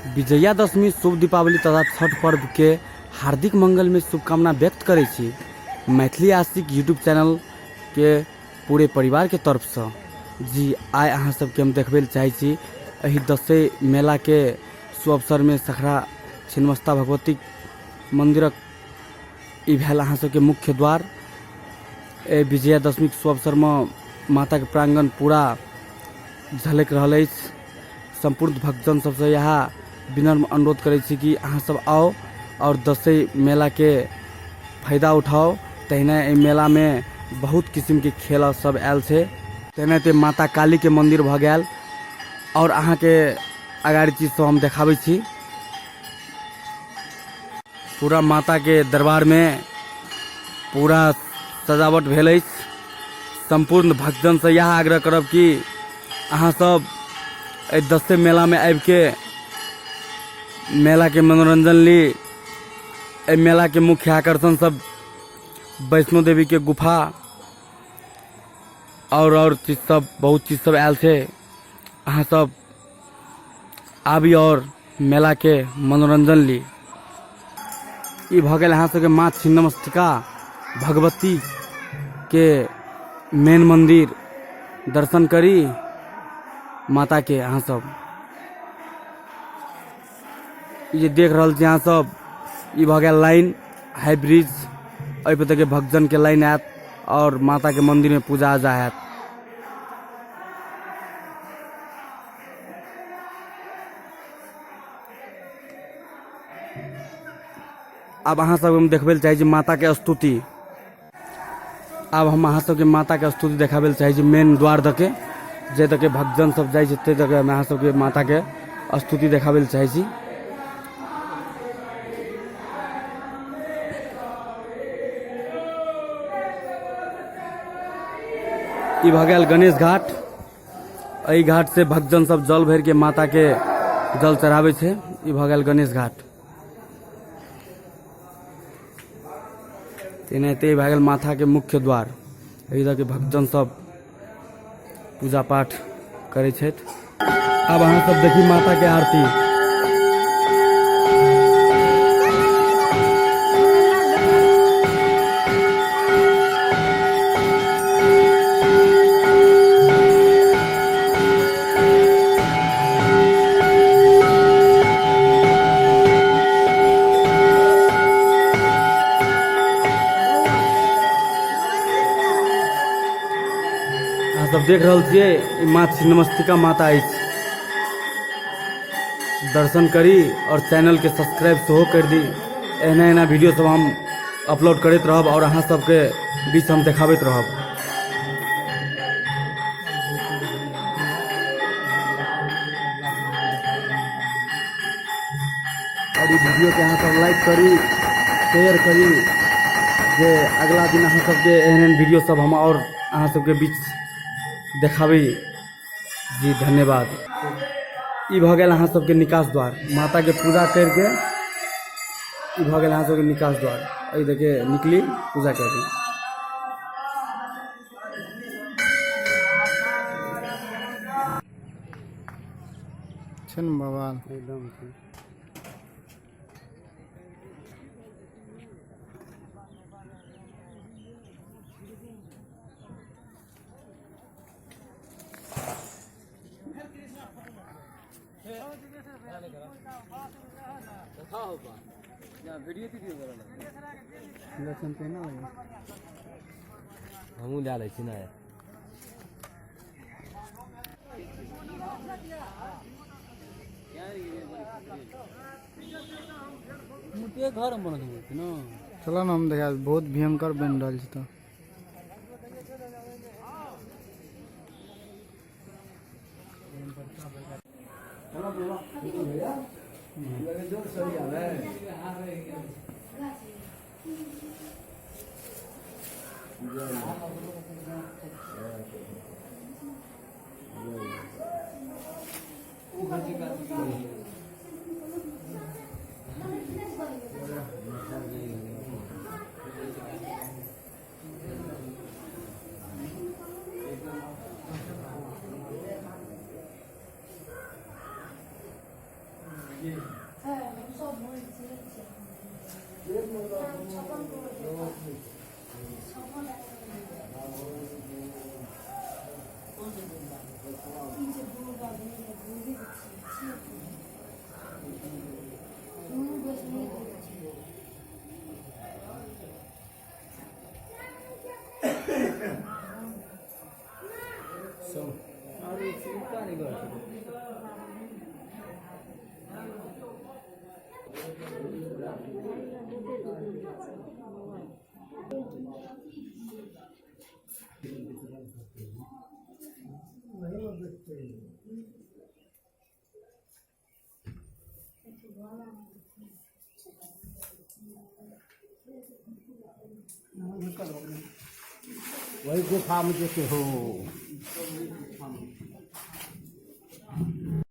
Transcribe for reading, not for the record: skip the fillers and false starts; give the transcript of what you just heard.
विजयादशमी शुभ दीपावली तथा छठ पर्व के हार्दिक मंगलमय शुभकामना व्यक्त करै छी मैथिली आशिक यूट्यूब चैनल के पूरे परिवार के तरफ से। जी आइ अहाँ सबके हम देखबै लए चाहै छी एहि दसै मेला के शुभ अवसर में सखड़ा छिन्नमस्ता भगवती मंदिरक ई भेल अहाँ सबके मुख्य द्वार। एहि विजयादशमी के शुभ अवसर में माता के प्रांगण पूरा झलकि रहल अछि। सम्पूर्ण भक्तजन सबसँ इएह विनम्र अनुरोध करै छी कि अहाँ सब आउ आओर दसै मेलाके फायदा उठाउ। तहिना एहि मेलामे बहुत किसिमके खेल सब आयल छै। तेनाहिते माता कालीके मन्दिर भऽ गेल आओर अहाँके अगाड़ी चीज सब हम देखाबै छी। पूरा माताके दरबारमे पूरा सजावट भेल अछि। सम्पूर्ण भक्तजनसँ इएह आग्रह करब कि अहाँ सब एहि दसे मेलामे आबिके मेलाके मनोरंजन ली। एहि मेलाके मुख्य आकर्षण सब वैष्णो देवीके गुफा और चीज सब बहुत चीज सब आयल छै। अहाँ सब आबी और मेलाके मनोरंजन ली। ई भऽ गेल अहाँ सबके माँ छिन्नमस्तिका भगवती के मेन मंदिर। दर्शन करी माता के। अहाँ सब ई जे देख रहल छी अहाँ सब, ई भऽ गेल लाइन हाई ब्रिज। एहि पर देखियौ भक्तजन के लाइन आयत और माता के मंदिर में पूजा उजा हैत। आब अहाँ सब हम देखबै लए चाहै छी माता के स्तुति। आब हम अहाँ सबके माता के स्तुति देखाबै लए चाहै छी मेन द्वार दऽ के, जे दऽ के भक्तजन सब जाइ छै ताहि दऽ के हम अहाँ सबके माता के स्तुति देखाबै लए चाहै छी। ई भऽ गेल गणेश घाट। एहि घाट से भक्तजन सब जल भरि के माता के जल चढ़ाबै छै। ई भऽ गेल गणेश घाट। तेनाहिते भए गेल माथा के मुख्य द्वार। एहि दऽ के भक्तजन सब पूजा पाठ करै छथि। आब अहाँ सब देखी माता के आरती। अहाँ सब देख रहल छियै ई माँ छिन्नमस्तिका माता अछि। दर्शन करी और चैनल के सब्सक्राइब सेहो कर दी। एहना एहना वीडियो सब हम अपलोड करैत रहब और अहाँ सबके बीच हम देखाबैत रहब। और ई वीडियो के अहाँ सब लाइक करी, शेयर करी, जे अगला दिन अहाँ सबके एहन एहन वीडियो सब हम और अहाँ सबके बीच देखाबी। जी धन्यवाद। ई भऽ गेल अहाँ सबके निकास द्वार। माता के पूजा करके ई भऽ गेल अहाँ सबके निकास द्वार। एहि देखे निकली पूजा करके। छै ने बाबा एकदम छै। लहसुन केना लगे? हमहूँ लए लै छी ने। घर मे बनल छै ने। चलो ने हम देखा, बहुत भयंकर बनि रहल छै तऽ। वही गुफा में देखे हो।